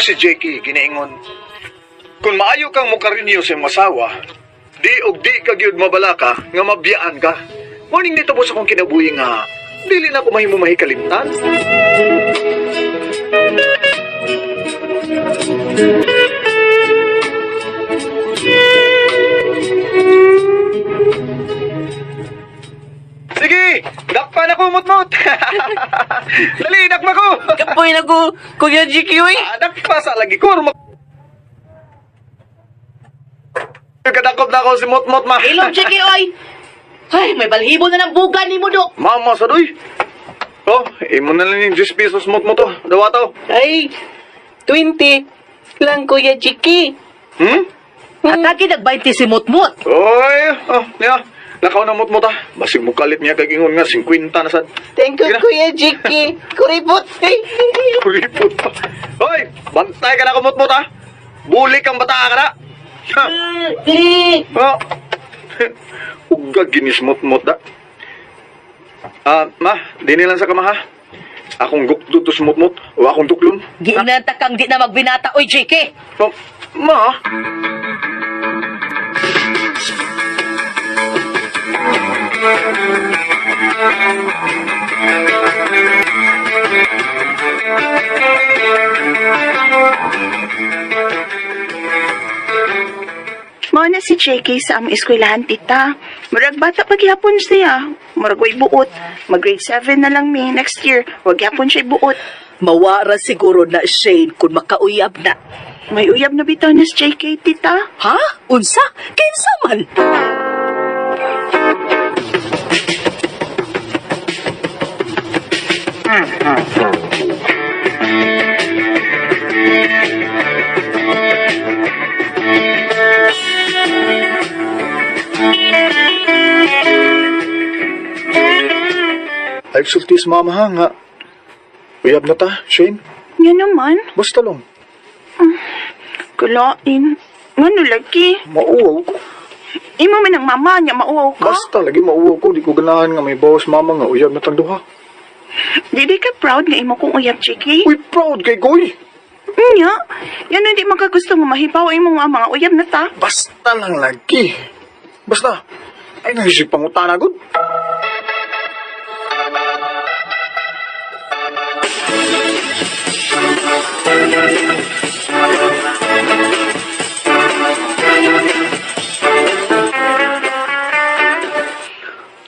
si Jakey ginaingon. Kung maayo kang mukarinyo sa imong asawa, di og di ka gyud mabalaka nga mabiyaan ka. Morning nito po sa akong kinabuhi nga dili na ko mahimo mahikalimtan. Sige, dakpa na ko mutmut. Dali, dakpa ko. Kapoy na ko, Kuya GQ eh. Ah, dakpa sa lagi ko. Kadakop na ako si Mutmut, ma. Ilong GQ oy. Ay, may balhibo na ng buga ni mo do. Mama, sa doy. Oh, imo na lang yung 10 pesos Mutmut, oh. Dawa to. Ay, 20 lang Kuya GQ. Hmm? Atake nag-20 si Mutmut. Oy, oh, niya. Lakaw na Mutmut, ah. Basig mo kalit niya kag ingon nga 50 na sad. Thank you, Sige na. Kuya GQ. Kuripot. Kuripot pa. Hoy, bantay ka na ko Mutmut, ah. Bulik ang bata ka na. Ha. Oh. Uga ginis mutmut da. Ah, ma, dini lang sa kama ha. Akong gukdo to sumutmut o akong duklon. Giinanta kang di na magbinata, oy GQ. Oh, ma. Mao na si JK sa among eskwelahan, tita. Murag bata pa gihapon siya. Murag way buot. Mag grade 7 na lang mi next year. Wag gihapon siya buot. Mawara siguro na Shane kung makauyab na. May uyab na bitaw na si JK, tita. Ha? Unsa? Kinsa man? Ay, sulti sa mama ha nga. Uyab na ta, Shane. Nga naman. Basta lang. Kulain. Ngano lagi? Mauwaw ko. Imo man ang mama niya mauwaw ka. Basta lagi mauwaw ko. Di ko ganahan nga may bawas mama nga uyab na tang duha. Dili ka proud nga imo kong uyab, JK? Uy, proud kay Goy. Nya. Yan hindi man ka gusto nga mahibaw imo nga mga uyab na ta. Basta lang lagi. Basta. Ay, naisip pangutana gud.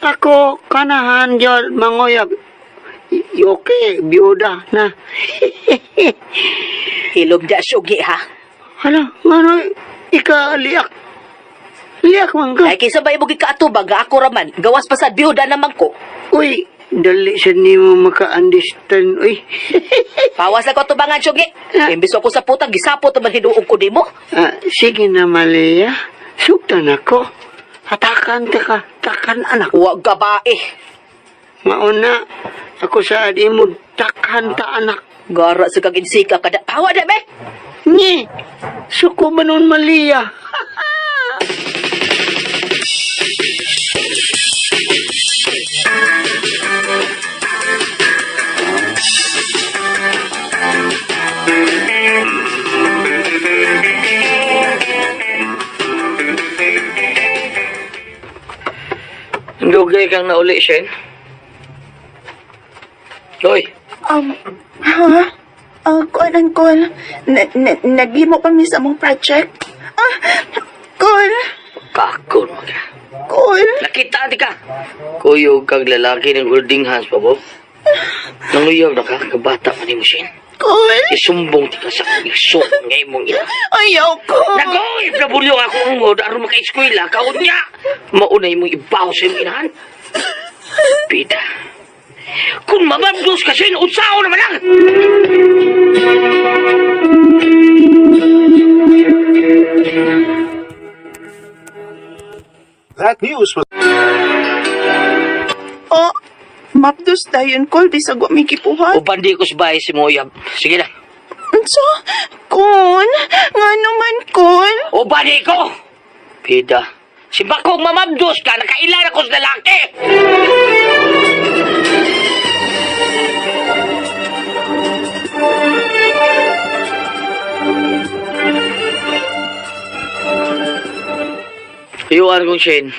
Ako, kanahan yun, mangoyab. Okay, biyuda na. Hilom da syugi ha. Hala, ngano, ika liak. Liak man ka. Ay kinsa ba imong gikaatubag nga ako raman. Gawas pa sad biyuda naman ko. Uy, dali sa nimo maka-understand, uy. Pawas na ko atubangan syugi. Imbis ako sa putang gisapot man hinuog ko nimo. Ah, sige na, Malia. Sugtan ako. Hatakan ta ka, takan anak. Wa gabae. Mauna, ako sa imo, takhan ta anak. Gara sa kag insika kada. Hawa da be. Ni, suko ba nun, Malia? Dugay kang nauli, Shane. Hoy, Ha? Ah, kuan angkol. Na, na, naghimo pa mi sa among project. Ah, kol. kakon mo ka. Kol. Nakita di ka. Kuyog kag lalaki ng holding hands pa, Bob. Nanguyog na ka, kabata pa ni mo, Shane. Kol. Isumbong ti ka sa isok nga imong ina. Ayaw ko. Nako, iplabulyo ako ang ngod, aron maka-eskwela, kaon niya. Mauna imong ibaw sa imong inahan. Pita. Kung mababdos ka, Shane, unsao naman lang! That news was Oh, mapdos dayon kol bisag wa mi kipuhat. Uban di ko sa bahay si Moyab. Sige na. Unsa? Kun, ngano man kun? Uban di ko! Pita. Si Bakong mamabdos ka, nakailan ako sa lalaki! Tuyuan kong Shane.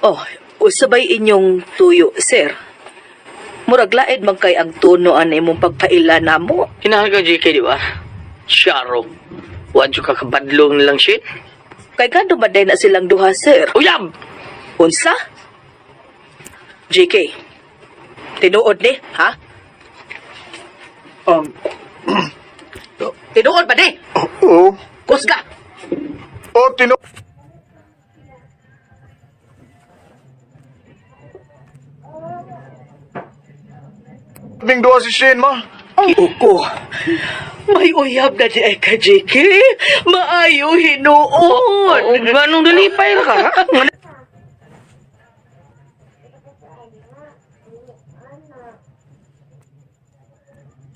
Oh, usabay inyong tuyo, sir. Murag laid man kay ang tono an imong pagpaila namo. Hinahan ka JK, di ba? Sharo. Wadyo ka kabadlong nilang Shane. Kay gando ba day na silang duha, sir? Uyab! Unsa? JK, tinuod ni, ha? Tinuod ba ni? Oo. Kusga! Oh, tino... Ming duha si Shane, ma. Uko, may uyab na di ay ka, JK. Maayo hinuon. Oo, ganong dalipay ra ka, ha?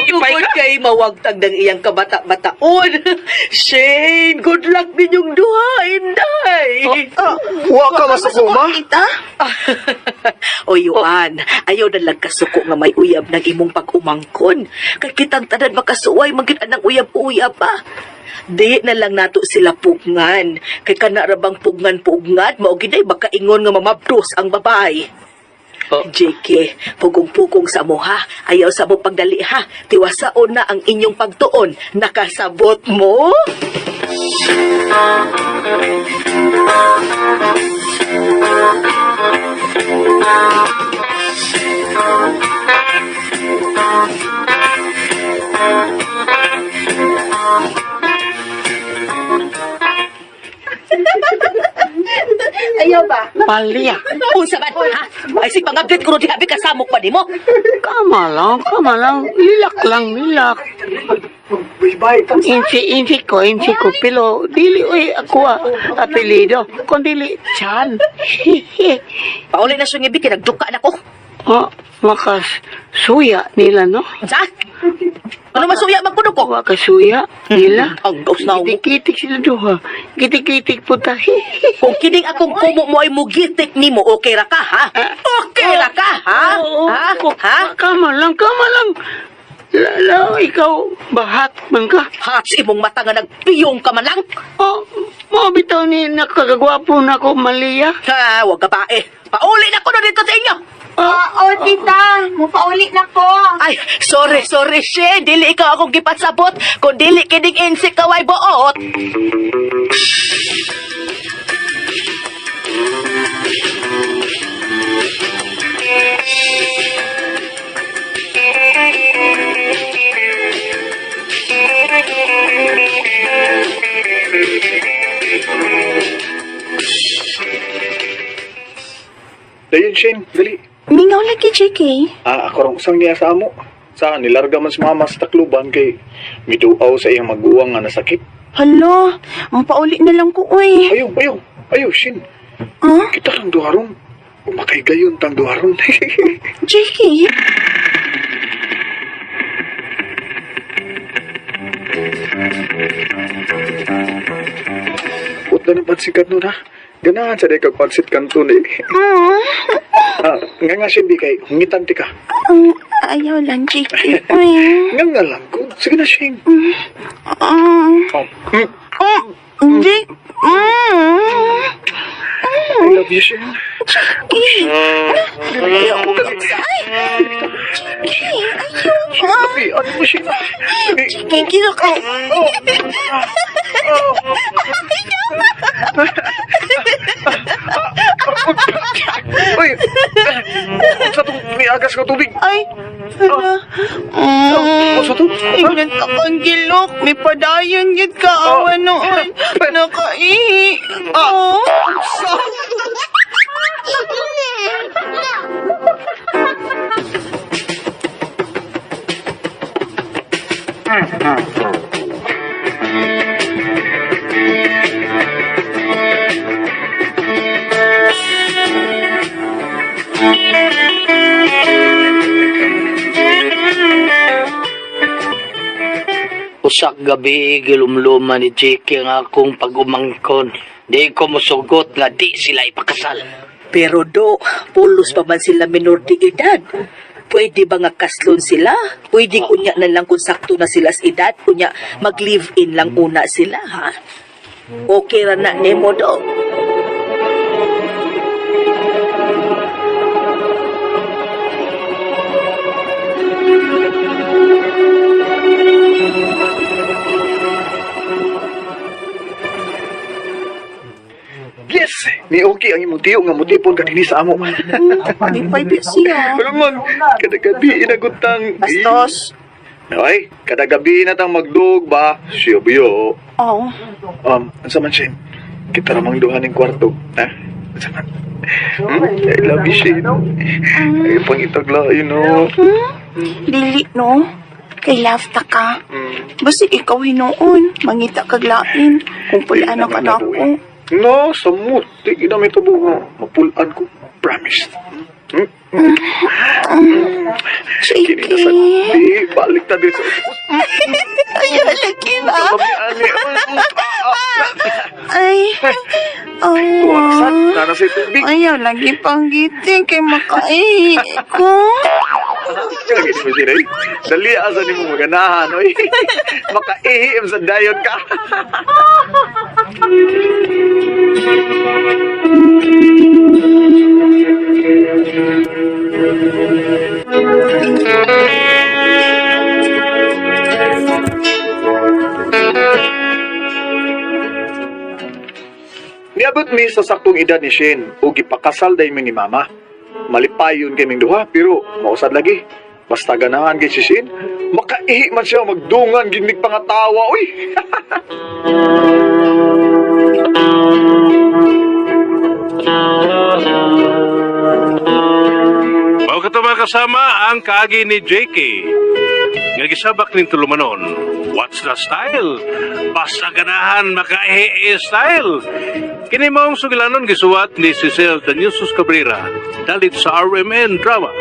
Lipay Tungod ka? kay mawagtag ng iyang kabata-bataon. Shane, good luck ninyong duha, inday. Ah, wa ka masuko, ma. Tita? o Yuan, ayaw na lang kasuko nga may uyab ng imong pag-umangkon. Kay kitang tanan makasuway magit anang uyab-uyab pa. Di na lang nato sila pugngan. Kay kana ra bang pugngan-pugngan, mao giday baka ingon nga mamabdos ang babae. Oh. JK, pugong-pugong sa mo ha. Ayaw sa mo pagdali ha. Tiwasaon na ang inyong pagtuon. Nakasabot mo? Ayaw ba? Palya. Unsa man ha? Ay sig pang-update ko ro diha kasamok pa nimo. Kama lang, kama lang. Lilak lang, lilak. Insi, insi ko. Pero dili, oy, ako ah, apelido. Kung dili, Chan. Pauli na siyang ibig nagduka na ko. Oh, makas suya nila, no? Unsa? Ano masuya man kuno ko? Makasuya nila. Ang gaus na ako. Gitik-gitik sila duha. Gitik-gitik po ta. Kung kining akong kumo mo ay mugitik nimo, okay ra ka ha? Okay ra ka ha? Oo, Ha? ko- Ha? Kama lang, kama lang. Lala, ikaw, bahat man ka. Ha, sa imong mata nga nagpiyong ka man lang. Oh, mo bitaw ni nakakagwapo na ko, Malia. Ha, wag ka pa eh. Pauli na ko na dito sa inyo. Oh, Oo, tita. Mupauli na ko. Ay, sorry, sorry, Shen. Dili ikaw akong gipasabot. Kung dili kining insik kaway buot. Dayon, Shane, dali. Mingaw lagi, JK. Ah, ako rong usang niya sa amo. Sa nilarga man si mama sa Tacloban kay miduaw sa iyang maguwang nga nasakit. Hala, mupauli na lang ko, uy. Ayaw, ayaw, ayaw, Shane. Huh? Kita lang duharon. Umakay gayon tang duharon. JK? Ut na ng pansit kanto na. Ganahan sa day kag pansit kanto ni. Ah, nga nga Shane, di kay hungitan ti ka. Ayaw lang, JK. Uy. Nga nga lang ko. Sige na, Shane. Mm. Oh. Mm. J- Mm. I love you, Shane. JK. Dali, ako dali. Dali, ano mo, Shane? Dali. JK, kilo ka. Oh. Uy! Sa itong miagas ka tubig. Ay, hala. Mm. Oh, sa to? Ingnan ka kang gilok. May padayon gid ka awa noon. Nakaihi. Oh. Usak gabi, gilumluma ni JK ang akong pag-umangkon. Di ko musugot nga di sila ipakasal. Pero do, pulos pa man sila minor de edad. Pwede ba nga kaslon sila? Pwede kunya na lang kung sakto na sila sa edad. Kunya mag-live-in lang una sila, ha? Okay ra na nimo do. Yes! Ni okay ang imong tiyo nga mutipon ka dinhi sa amo. Lipay bi siya. Pero man, kada gabi inagutang. Bastos. Ay, kada gabi na tang magdug ba? Siya biyo. Oh. Unsa man, Shane? Kita ramang duha ning kwarto, ha? Unsa man? I love you, Shane. Ay, pangitagla, you know. Dili, no? Kay love ta ka. Basig ikaw hinuon. Mangita kag lain. Kung pulaan na ka na ako. No, samot. Di gina may tubo. Mapulaan ko. Promise. JK. Kini na sa... Di, balik ta din sa... Ay, lagi ba? Ani. Ay. Oh. Kuwaksan. Nana sa tubig. Ayaw, lagi panggiting kay makai ko. Lagi mo siya, eh. Dali, asa ni mo maganahan, oy. Makaihim sa dayon ka. Niabot mi sa saktong edad ni Shane ug gipakasal day mi ni Mama. Malipayon kay ming duha pero mausad lagi. Basta ganahan kay si Shane, makaihi man siya magdungan gid mig pangatawa oy. Mao kato mga kasama ang kaagi ni JK. Nga gisabak ning tulumanon. What's the style? Basta ganahan makaihi style. Kini maong sugilanon gisuwat ni Cecil Daniusus Cabrera dalit sa RMN Drama.